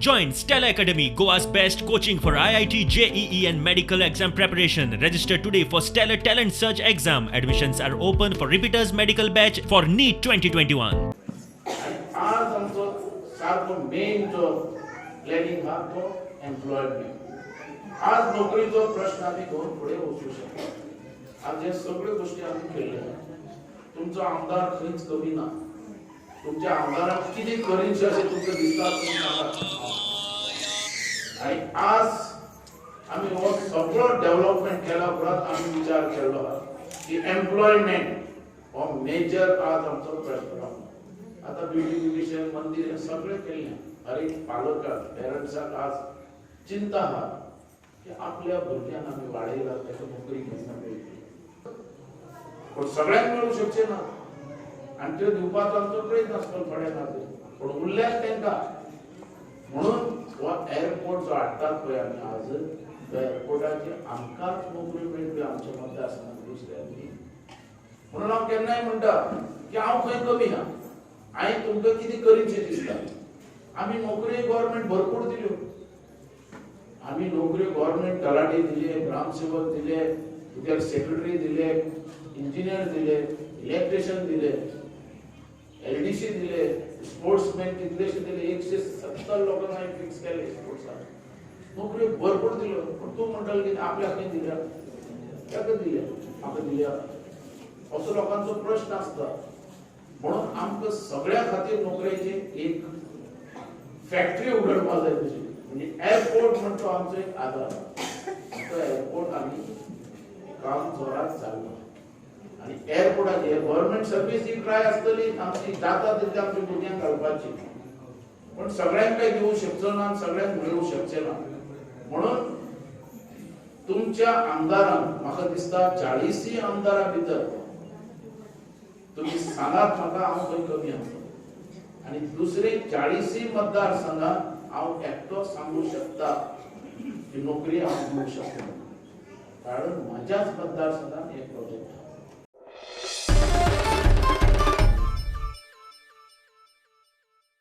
Join Stellar Academy, Goa's best coaching for IIT, JEE and medical exam preparation. Register today for Stellar Talent Search exam. Admissions are open for repeaters medical batch for NEET 2021. आज आमचो सारको main जो planning आहा तो employment. आज नोकरीचो प्रश्न आमी घेवन फुडें वचूं शकता. आज हे सगळ्यो गोश्टी आमी केल्ल्यो आहा. तुमचो आमदार खंयच कमी ना. तुमच्या आमदाराक कितें करीनशें अशें तुमकां दिसता तुमी सांगात. आनी आज आमी हो सगळो डेव्हलपमेंट केल्या उपरांत आमी विचार केल्लो आहा की एम्प्लॉयमेंट हो मेजर आज आमचो प्रश्न आहा. आतां ब्युटिफिकेशन मंदीर हें सगळें केल्लें. हर एक पालकाक पेरंट्साक आज चिंता आहा की आपल्या भुरग्यांक आमी वाडयला ताका नोकरी केन्ना मेळटली. पूण सगळ्यांक मेळूं शकचें ना आनी त्यो दिवपाचो आमचो प्रयत्न आसतलो थोड्या खातीर, पूण उरल्यात तांकां. म्हणून हो एअरपोर्ट जो हाडटात पळय आमी आज, तो एअरपोर्टाचेर आमकांच नोकरी मेळटली आमच्या मतदारसंघात दुसऱ्यांनी. म्हणून हांव केन्नाय म्हणटा की हांव खंय कमी आहा, हांवें तुमकां कितें करीनशें दिसता. आमी नोकरी गव्हर्मेंट भरपूर दिल्यो. आमी नोकरी गव्हर्मेंट तलाठी दिले, ग्रामसेवक दिले, तुगे सेक्रेटरी दिले, इंजिनियर दिले, इलेक्ट्रिशियन दिले, एलडीसी दिले, स्पोर्ट्समॅन कितलेशे दिले. 170 लोकांक हांवें फिक्स केले स्पोर्ट्साक. नोकरी भरपूर दिल्यो. पूण तूं म्हणटलो की आपल्याक खंय दिल्या, ताका दिल्या, म्हाका दिल्या, असो लोकांचो प्रश्न आसता. म्हणून आमकां सगळ्या खातीर नोकरेची एक फॅक्टरी उगडपाक जाय तशी. म्हणजे एअरपोर्ट म्हण तो आमचो एक आदार. तो एअरपोर्ट आमी काम जोरात चालू. आनी एअरपोर्टाचेर गव्हर्मेंट सर्वीस ही ट्राय आसतली आमची, जाता तितली आमच्या भुरग्यांक घालपाची. पण सगळ्यांक काय दिवंक शकचो ना आनी सगळ्यांक मेळूंक शकचें ना. म्हणून तुमच्या आमदारांक म्हाका दिसता 40 आमदारां भितर तुमी सांगात म्हाका हांव खंय कमी आसा. आनी दुसरे 40 मतदारसंघात हांव एकटो सांगू शकता की नोकरी हांव दिवंक शकता, कारण म्हज्याच मतदारसंघात हे प्रोजेक्ट आहा.